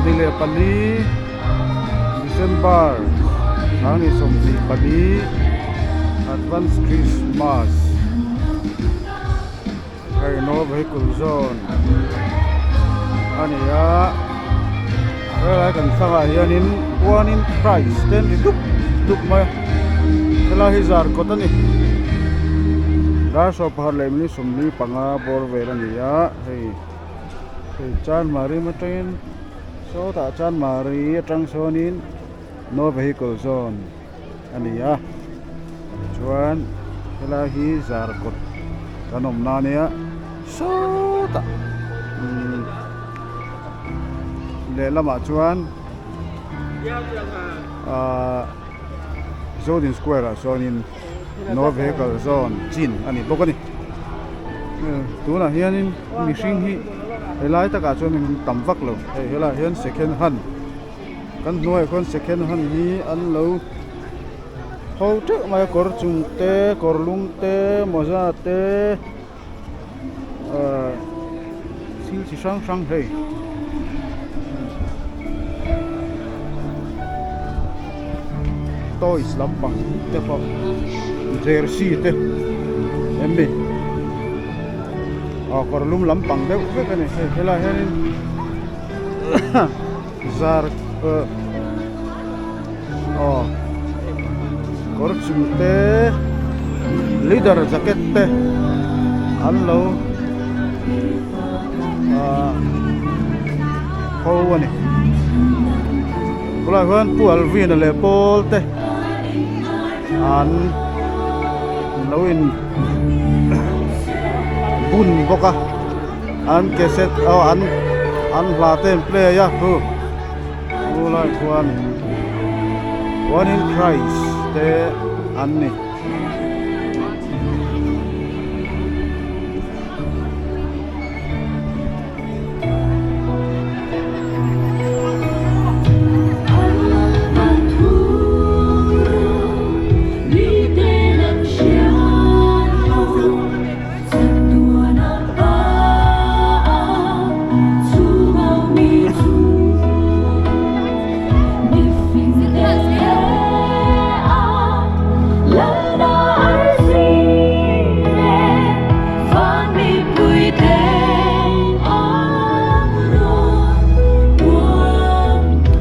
24 December 2024 Advance Christmas hei no vehicle zone a ni a helai kan thlangah hianin one in price te an ti dup dup mai a helai hi zarkawt a ni dar sawmpakhat leh minute 25 bawr vel a ni a hei. Hei Chanmari atangin sawtah Chanmari atang sawnin no vehicle zone a ni a chuan helai hi zarkawt kan awm na ania sawtah umm lehlamah chuan ahh Zodin square ah sawnin no vehicle zone chin a ni bawk a ni tunah hianin mihring hi helai takah chuan an tam vak lo hei helaiah hian second hand kan hnuaiah khuan second hand hi an lo ho teuh mai a kawr chung te kawr lum te mawza te ahh thil chi hrang hrang hei. Toys lampang te pawh jersey te em ni aw kawr lum lampang deuh vek a ni hei helaiah hianin zar ah aw kawr chung te leather jacket te an lo ah ho a ni tunah hian pu alvin-a leh pawl te an lo in bun bawk a an cassette aw an an hla te an play a hu chulai chuan one in Christ te an ni.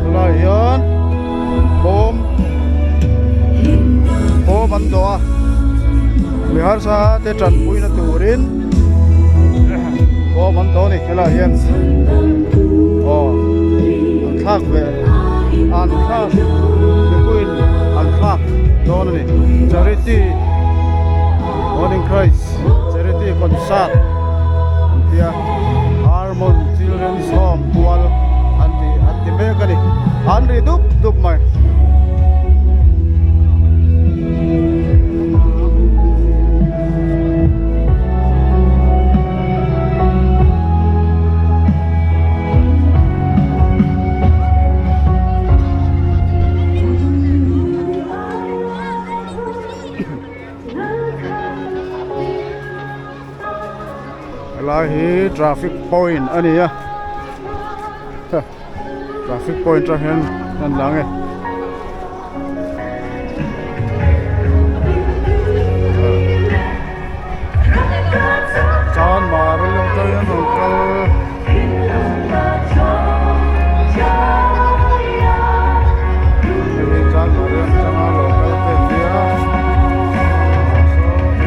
Tunah hian bawm bawm an dawh a mi harsa te tanpuina turin bawm an dawh a ni helaiah hian aw an thlak ve an thlak mipuiin an thlak dawn a ni charity morning christ charity concert an tia harmon children's home pual an ti an ti mek a ni an ri dup dup mai. Helai hi traffic point a ni a traffic point atang hian an lang e. Chanmar atang hian rawn kal. Hei hi Chanmar atanga lo kal te an nia saw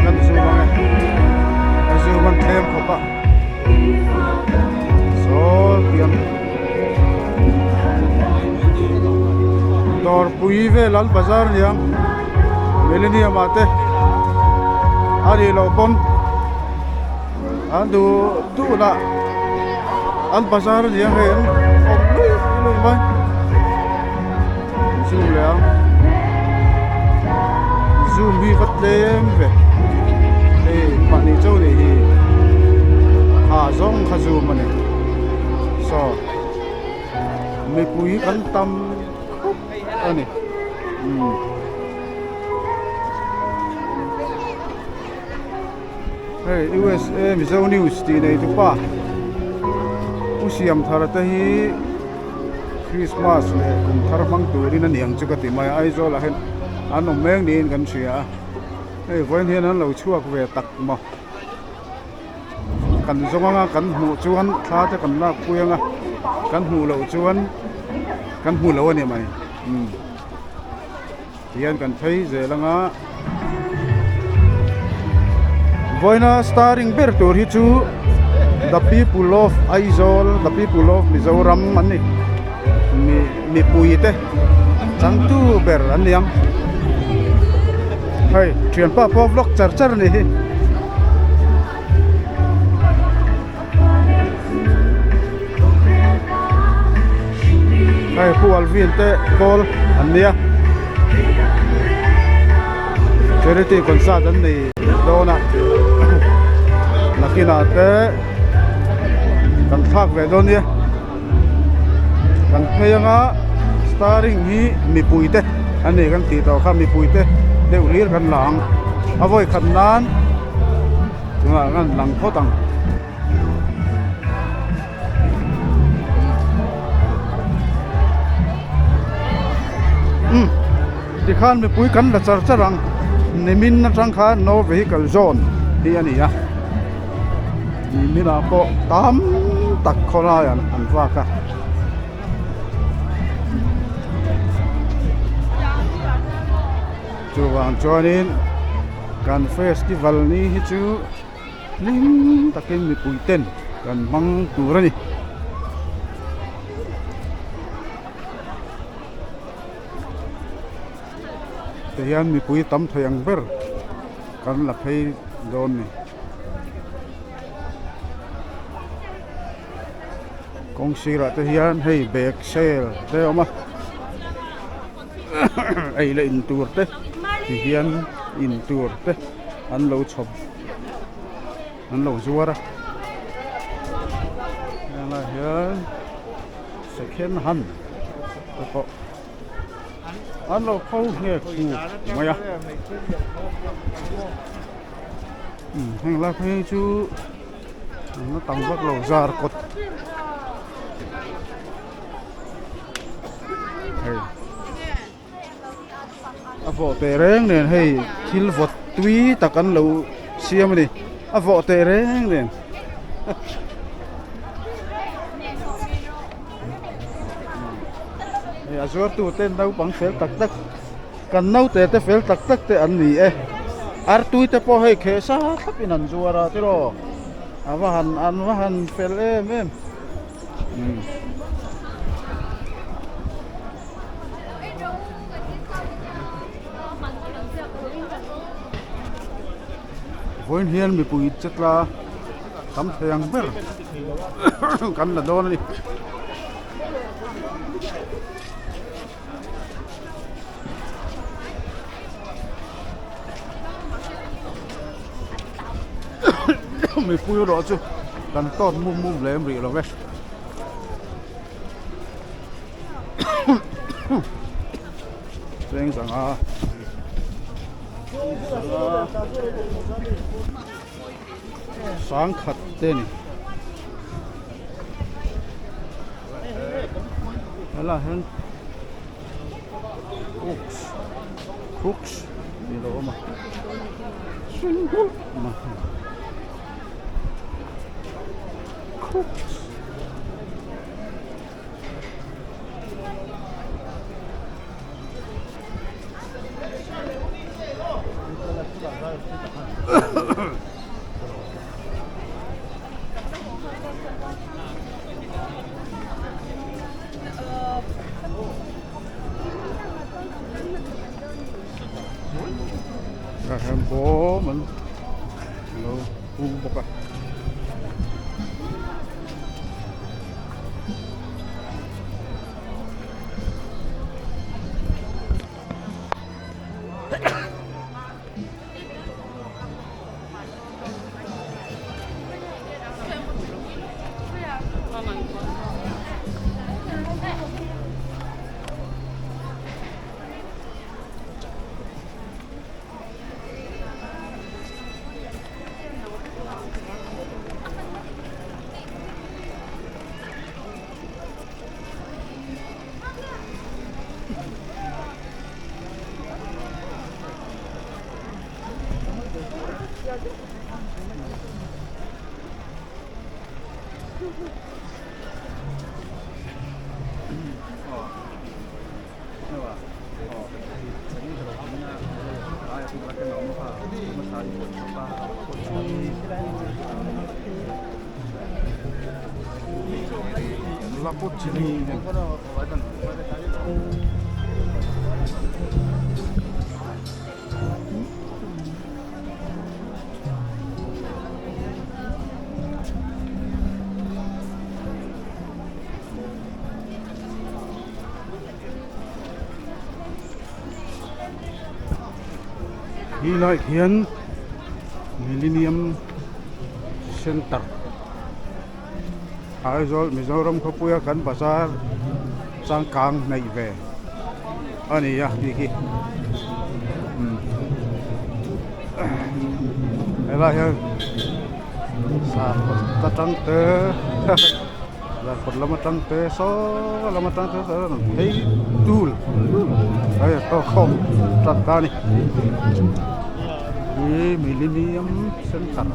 kan zoom ang e a zoom an tlem khawp a saw tiang dawrpui vel an bazar aniang millennium ah te a nih loh pawn an duh duh lah an bazar aniang hei an awm lui lui mai zoom leh ang zoom hi va tlem ve hei pahnih chauh nih hi ha zawng kha zoom a ni saw mipui kan tam khawp a ni umm. Hei USA Mizo News tih nei tu pa Pu Siamthara te hi. Christmas leh kum thar hmang turin a ni ang chu ka ti mai a Aizawl ah hian an awm mek niin kan hria a hei vawiin hian an lo chhuak ve tak maw kan zawng anga kan hmuh chuan thla te kan lak pui anga kan hmuh loh chuan kan hmu lo a ni mai umm tihian kan phei zel anga vawiina starring ber tur hi chu the people of Aizawl the people of Mizoram an ni mi mipui te changtu ber an ni ang hei thianpa pawh vlog char char a nih hi. Hei Pu Alvin te kawl an nia charity concert an nei dawn a nakinah te kan thlak ve dawn nia kan phei anga starring hi mipui te an ni kan tih tawh kha mipui te deuh hlir kan la ang a vawi khat nan tunah khan lang phawt ang. Umm tikhan mipui kan la char char ang nimin atang khan no vehicle zone hi a ni a nimin ah pawh tam tak khawlai an an vak a. Chuvang chuanin kan festival ni hi chu. Hlim takin mipui ten kan hmang tur a ni. Tihian mipui tam thei ang ber kan la phei dawn ni. Kawng sirah te hian hei bag sale te a awm a ei leh in tur te tihian in tur te an lo chhawp an lo zuar a helaiah hian second hand te pawh an lo kho nghek nghuk mai a heng lai phei chu an la tam vak lo zar kawt hei. A vawh teh reng nen hei thil vawt tui tak an lo siam a ni a vawh teh reng nen hei a zuar tu ten naupang fel tak tak kan naute te fel tak tak te an ni e artui te pawh hei kheh sa thlap in an zuar a tiraw a va han an va han fel em em. Vawiin hian mipui che tla tam thei ang ber kan la dawn a ni. Mipui erawh chu kan tawt mum mum lem rih lo ve. Cheng zanga sangkhat te ni helaiah hian crooks crooks tih a lo awm a crooks. Tah hian bawm an lo hung bawk a. Hi lai khian Millennium Centre Aizawl Mizoram khawpuia kan bazar changkang hnaih ve a ni a hei hi helai hian sakawt atang te zarkawt lam atang te saw lam atang te saw lam phei tul hei a tawk khawm tan ta a ni hi millennium centre.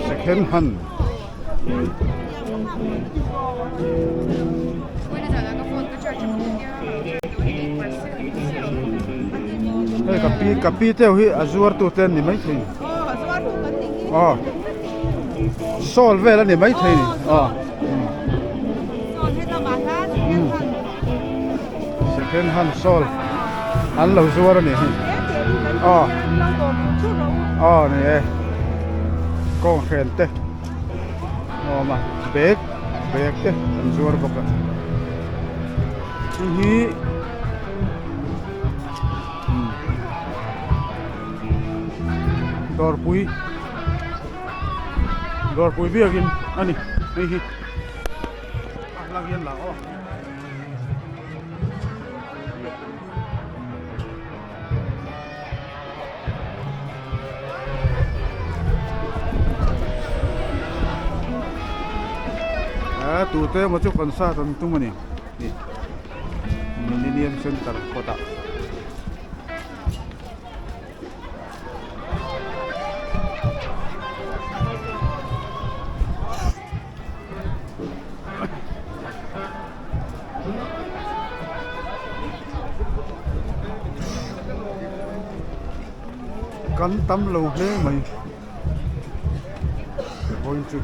Second hand hei ka pi ka pi te ho hi a zuar tu te an ni maithei aw sawl vel a ni maithei ni aw second hand sawl an lo zuar a ni hei aw aw ni e kawng hren te a awm a bag bag te an zuar bawk a hei hi dawrpui dawrpui biakin a ni hei hi a hlang hian lah aw. A tute emaw chu concert an tum a ni Millennium Centre kawtah. Kan tam lo hle mai vawiin chu.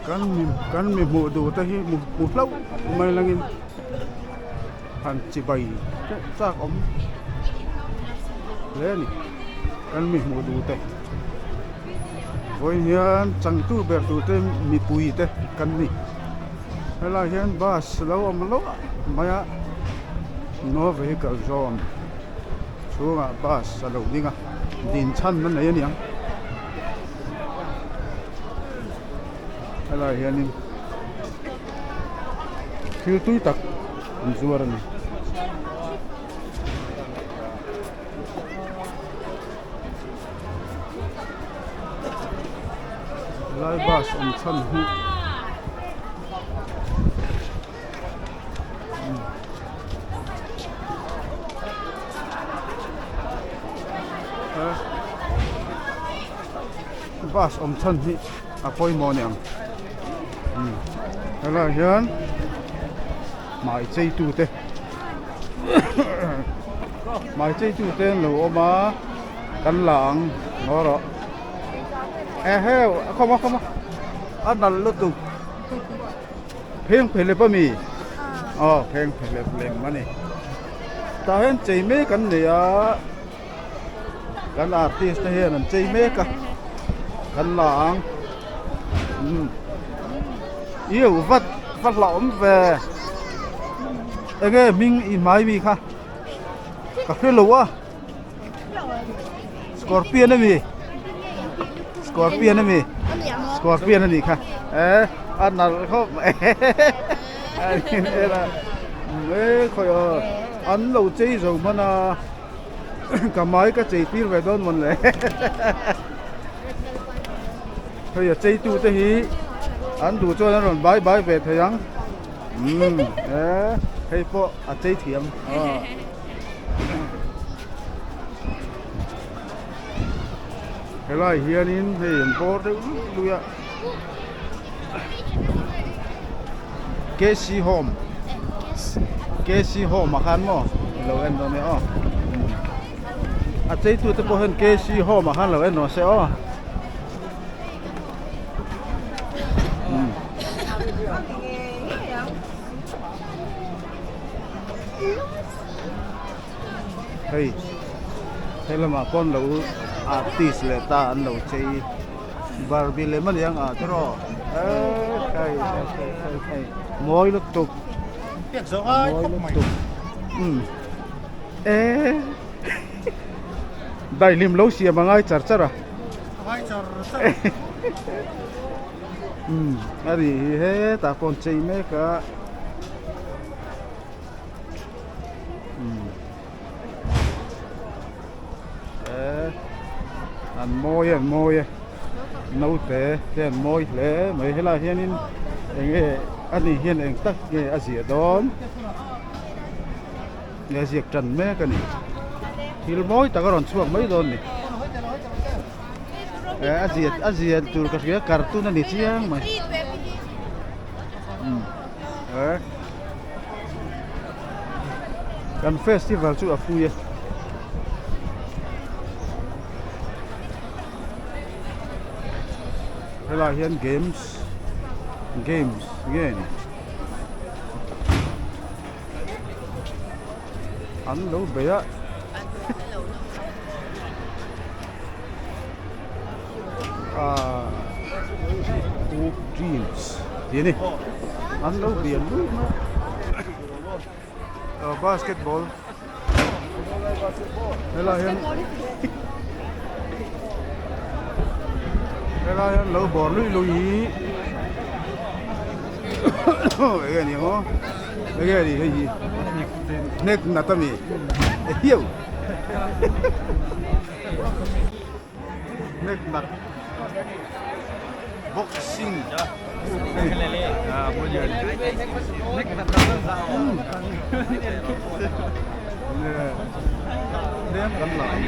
Kan mi kan mi hmuh duh te hi hmu hlauh mai langin. Han chibai teuh chak awm hle a ni kan mi hmuh duh te vawiin hian changtu ber tur te mipui te kan ni helai hian bus lo awm lo mai a no vehicle zone chhungah bus a lo ding a din chhan a nei a niang helai hianin. Thil tui tak an zuar a ni. Helai bus awm chhan hi bus awm chhan hi a pawimawh a ni ang. Helaiah hian hmai cheitu te hmai cheitu te an lo awm a kan la ang ngaw rawh eheu a khawm a khawm a a nalh lutuk pheng phelep a mi aw pheng phelep lem a ni tah hian chei mek an nei a. Kan artist te hian an chei mek a kan la ang umm iu vat va hlauhawm ve enge hming i hmai mi kha ka hre lo a scorpion a mi scorpion a mi scorpion a nih kha eh a nalh khawp mai. E khawi a an lo chei zo hman a ka hmai ka chei tir ve dawn mawn le hei a chei tu te hi an duh chuan an rawn bai bai ve thei ang umm e hei pawh a chei thiam aw. Helai hianin hei an bawr deuh luih luih a KC home KC home ah khan maw ilo en dawn nia aw a chei tute pawh hian KC home ah khan lo en rawh se aw. Hei he lamah pawn lo artist leh ta an lo chei barbie lem a niang ah tiraw eee hei hei hei hei mawi lutuk mawi lutuk umm eee daihlim lo siam a ngai char char a umm a nih hi hetah pawh an chei mek a. An mawi an mawi e naute te an mawi hle mai helaiah hianin eng nge a ni hian eng tak nge a ziah dawn nge a ziak tan mek a ni thil mawi tak a rawn chhuak mai dawn a ni a ziah a ziah tur ka hria cartoon a ni chiang mai. Kan festival chu a pui a. Helaiah hian games games nge ni an lo bei a. Ahh Hoop Dreams tih a ni an lo bian luih mai a basketball helaiah hian helaiah hian lo bawr luih luih hi enge ni ang aw enge ni hei hi hnek nat a mi ehiau. Hnek nat boxing tlem kan la ang.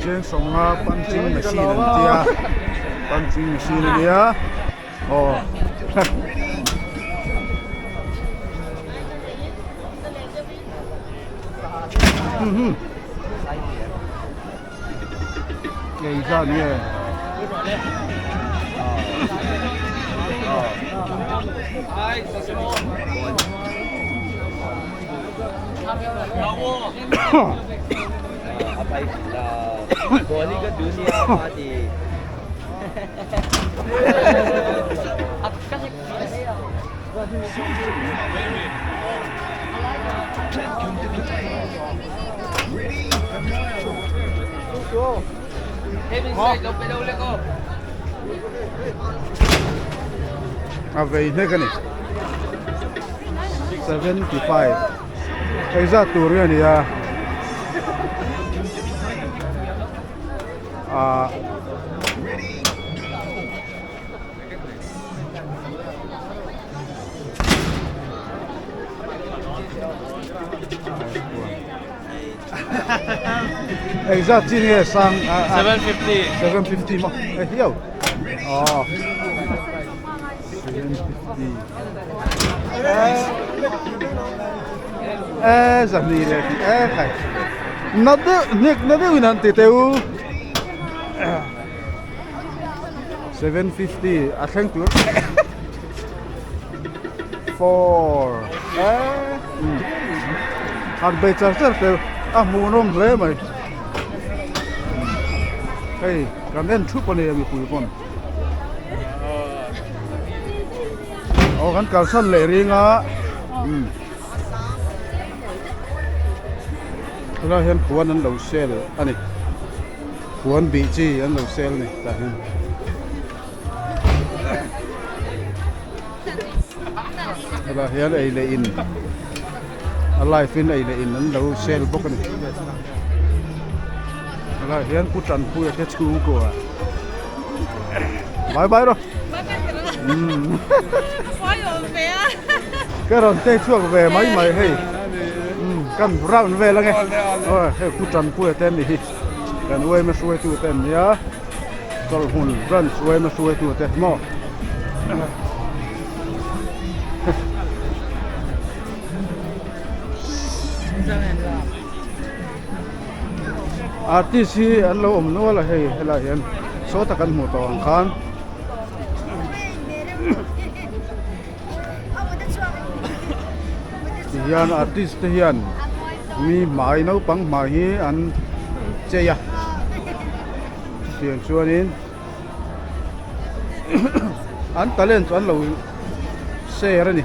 Cheng sawnga punching machine an tia punching machine a nia aw Engzat nge? A vei hnek a ni 75 engzat tur nge a ni a ah. Engzat chin nge sang 750 750 maw e hiau aw 750 e zahni leh tih e khai na deuh hnek na deuhin an ti teu 750 a thleng tur 4 han bei char char teu a hmuhnawm hle mai hei kan en thup a ni a mipui pawn aw kan kalsan leh ring a. Helai hian puan an lo sel a ni puan bih chi an lo sel a ni tah hian. Helai hian ei leh in a live in ei leh in an lo sel bawk a ni helai hian pu Tanpuia te chhungkua bye bye rawh ka rawn tei chhuak ve mai mai hei kan round vel ange aw hei pu Tanpuia te an ni hi kan uaima hruaitu te an nia. Chawlhhmun branch uaima hruaitute maw artist hi an lo awm nual a hei helaiah hian sawta kan hmuh tawh ang khan tihian artist te hian mi hmai naupang hmai hi an chei a. Chutiang chuanin an talent chu an lo share a ni.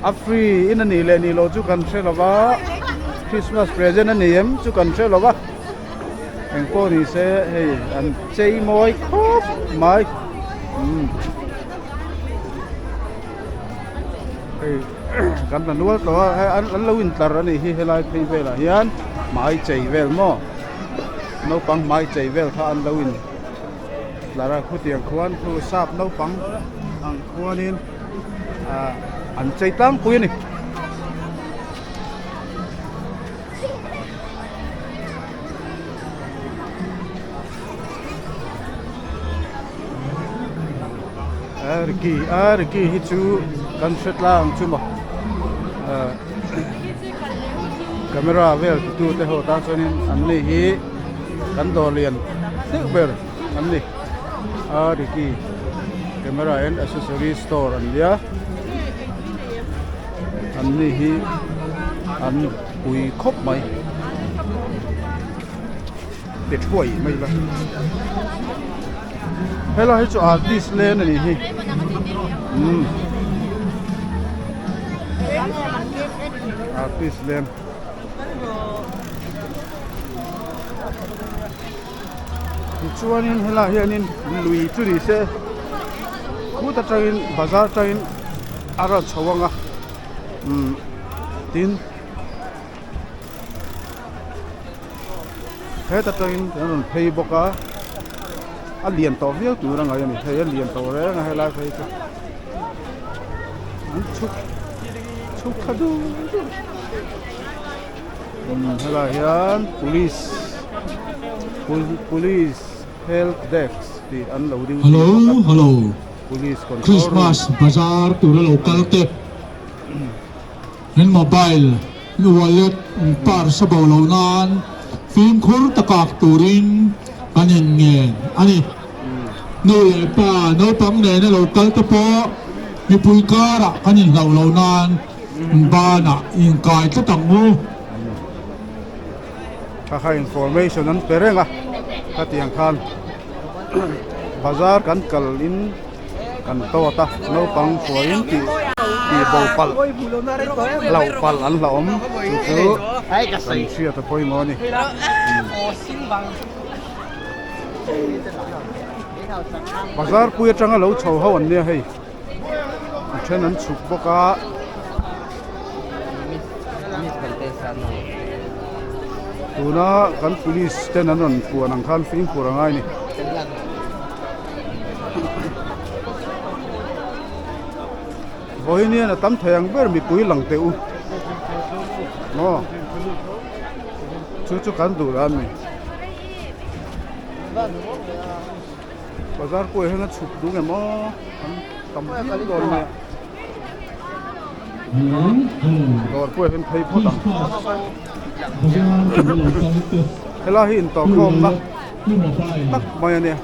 A free in a nih leh nih loh chu kan hre lo va, Christmas present a ni em chu kan hre lo va, eng pawh ni se hei an chei mawi khawp mai umm hei kan la nual tawh a hei an lo intlar a nih hi helai phei velah hian hmai chei vel maw. Naupang hmai chei vel kha an lo in tlar a khutiang khuan khu sap naupang ang khuanin ah an chei tlangpui a ni. Ricky a Ricky hi chu kan hre tlang chu maw ah. Camera vel titu te ho tan chuanin an ni hi kan dawr lian deuh ber an ni a Ricky camera and accessory store an nia an ni hi an pui khawp mai pe thuai mai la helai hi chu artist lane a nih hi umm artist lane tichuanin helaiah hianin lui chu ni se khut atangin bazar atangin a rawn chho ang a umm tin. Heta tangin kan rawn phei bawk a a lian tawh viau tur a ngaih a ni hei a lian tawh reng a helai phei chu an chhuk chhuk thla dul dul umm helaiah hian police police health desk tih an lo ding Hello bawk a hello police control room Christmas bazar tura lo kal te. In mobile, in wallet, in purse a bo loh nan fimkhur takak turin kan inngen a ni. Nu leh pa naupang nena lo kal te pawh mipui karah kan inhlauh loh nan banah inkai tlat ang u. Kha kha information an pe reng a, khatiang khan bazar kan kal in. Kan tawt a naupang hruaiin tih tih bo palh hlauh palh an hlauhawm chu chu kan hriat a pawimawh a ni. Bazar pui atanga lo chho ho an nia hei a then an chhuk bawk a. Tuna kan police ten an rawn puan ang khan fimkhur a ngai a ni. Vawiin hian a tam thei ang ber mipui lang teh u maw chu chu kan duh dan a ni bazar kuai hian a chhuk duh nge maw an tam viau dawn mai a dawr pawh hian phei phawt ang helai hi intawhkhawm na. tak mai a nia.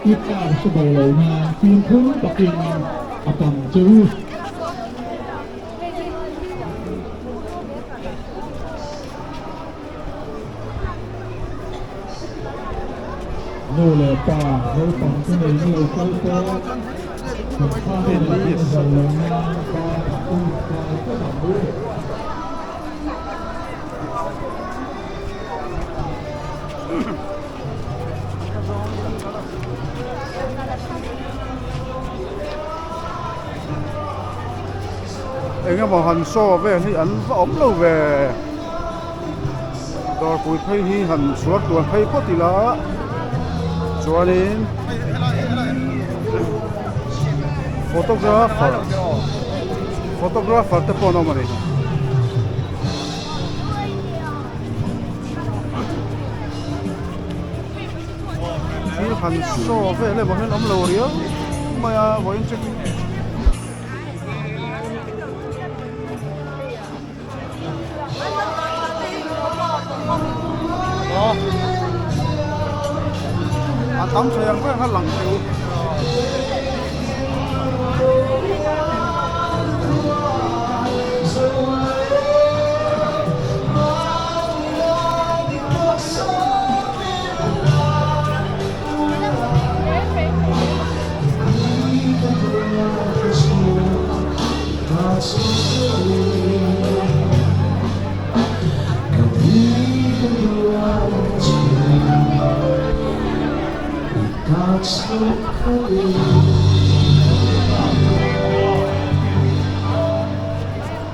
Eng emaw han show vel hi an va awm lo ve. Dawrpui phei hi han chhuar tuan phei phawt ila chuanin photographer photographer te pawh an awm a ni. Thil han show vel emaw hian awm lo riau mai a vawiin chu. A tam thei ang ber kha lang thei u.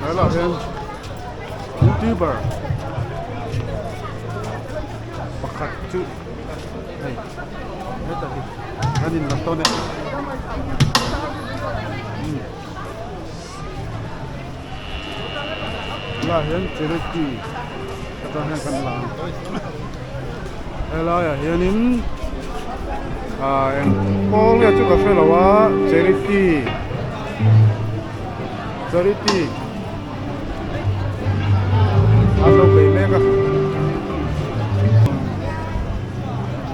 Helaiah hian youtuber pakhat chu hei heta hi an inla tawn e. Helaiah hian charity atang hian kan lang helaiah hianin ah eng pawl nge chu ka hre lo a charity charity an lo bei mek a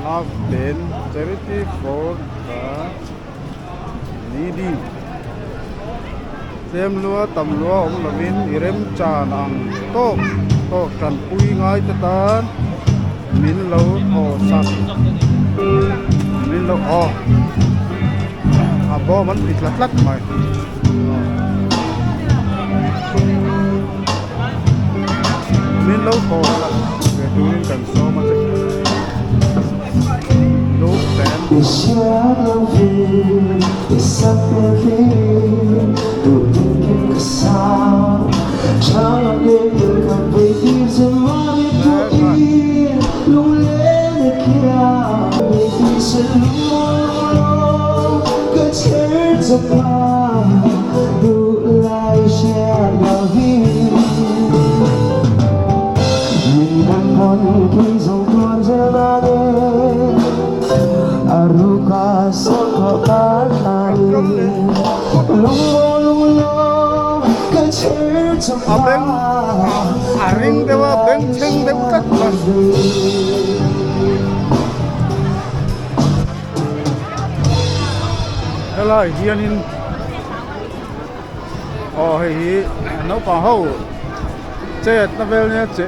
love pen charity for the needy tlem lua tam lua awm lovin i remchan ang tawk tawk tanpui ngai te tan min lo thaw sak min lo aw a bawm an ti tla tlat mai min lo thaw sak ve turin kan sawm a che lu pen A beng a ring deuh a bengchheng deuh tlat mai. Helai hianin aw hei hi naupang ho chet na vel nia che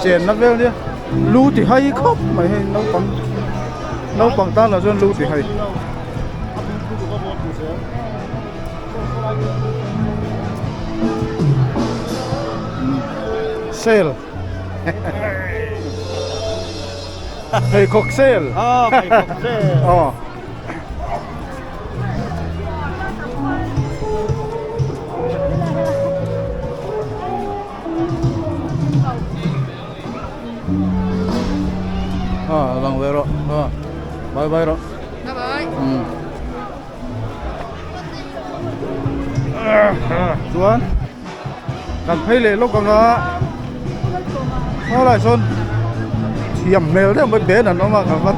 chen na vel nia lu ti hai khawp mai hei naupang naupang tan lah chuan lu ti hai. Sale Pheikhawk sale Aw pheikhawk sale Aw A lang ve rawh a bye bye rawh Bye bye umm Chuan kan phei leh lawk anga khaw lai sawn thiam hmel deuh mai ben an awm a ka va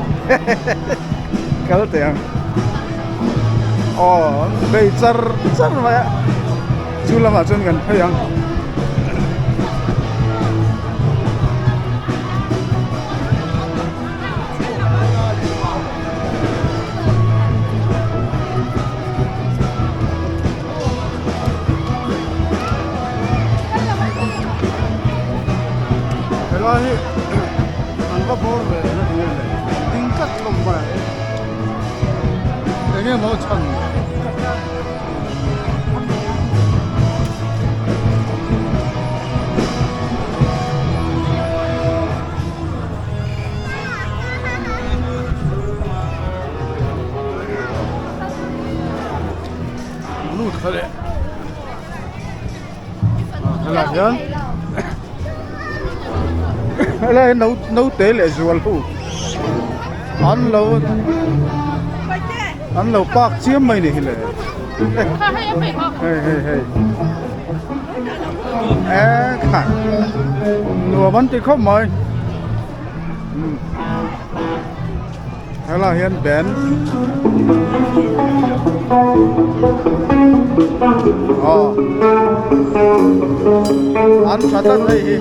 kal teh ang aw an bei char char mai a chu lamah chuan kan phei ang. Helai hi an va bawr ve na eng nge ding tlat hlawm mai eng nge maw chhan Lut kha leh. Helai hi no naute leh zual ho an lo an lo park chiam mai ni hi le hei hei hei e kha nuam an ti khawp mai helai hian band aw an tha tlat hei hi.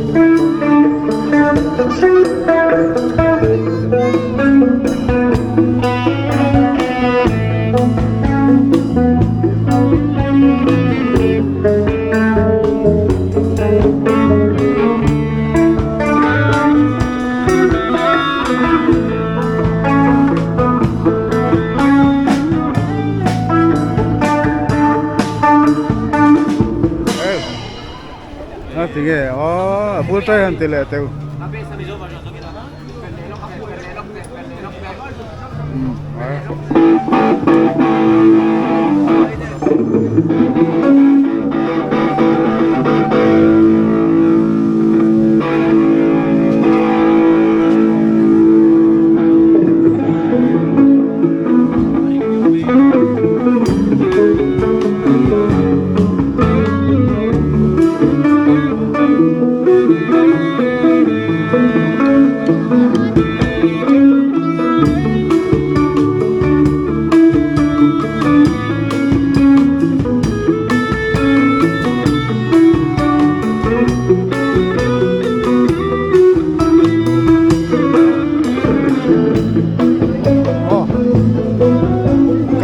Tinge aw a bul tai han ti leh teu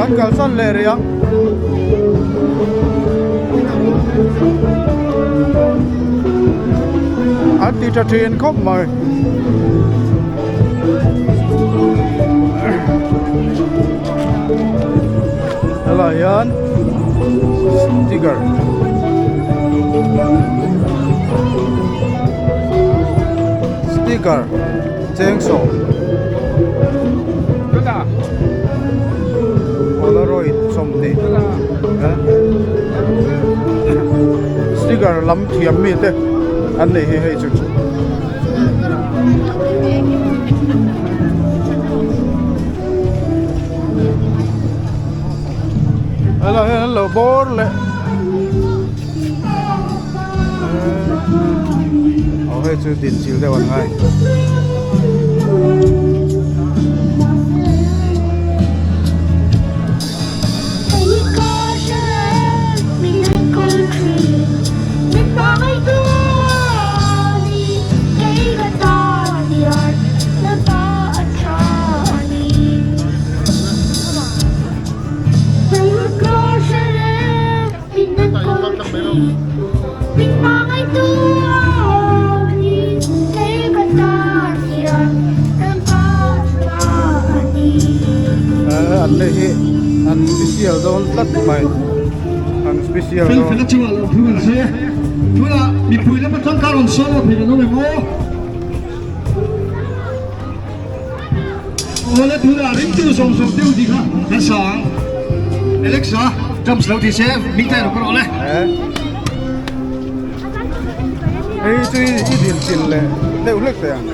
Kan kalsan leh rih ang. An ti tha thin khawp mai. Helai hian sticker sticker cheng sawm polaroid sawmhnih sticker lam thiam mi te an nei hi hei chu. Helai hian an lo bawr leh aw hei chu din chil deuh an ngai. An lei hi an special dawn tlat mai an special dawn. Felfela chungah lo phung an se tunah mipui lama tangka rawn sawn lo theih an awm em aw? Awle tunah ringtu zawng zawng deuh tih kha kan sa ang. Alexa, drums lo ti se, hming te rawh rawh le. Hei chu i din chilh leh deuh hlek teh ang.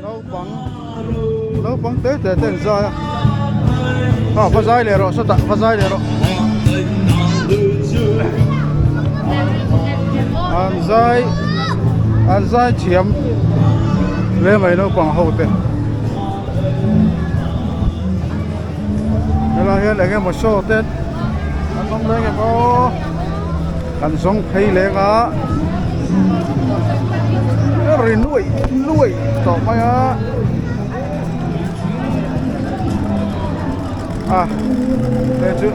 Naupang naupang te te te an zai a aw va zai leh rawh sawtah va zai leh rawh an zai an zai thiam. Hle mai naupang ho te. Helai hian eng emaw show te an awm leng em aw kan zawng phei leng a ri nuaih nuaih tawh mai a a hei chu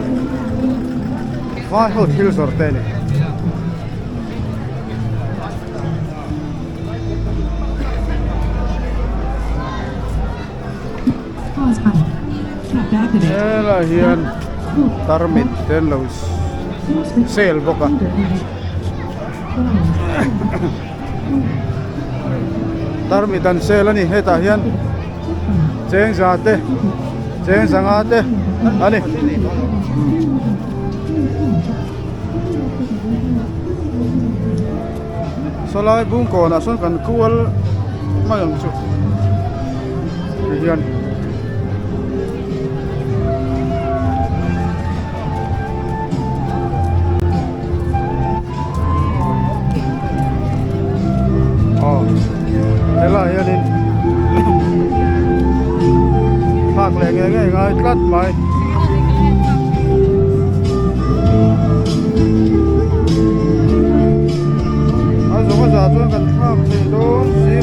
vai ho thil zawrh te a ni. Helai hian tarmit te an lo sale bawk a tarmit an sale a ni hetah hian chengza te chengza nga te a ni. Sawlai bungkawnah sawn kan kual mai ang chu ti hian aw helaiah hianin thlak leh ngei ngei ngai tlat mai. A zawng a zah chuan kan thlak thei dawn si.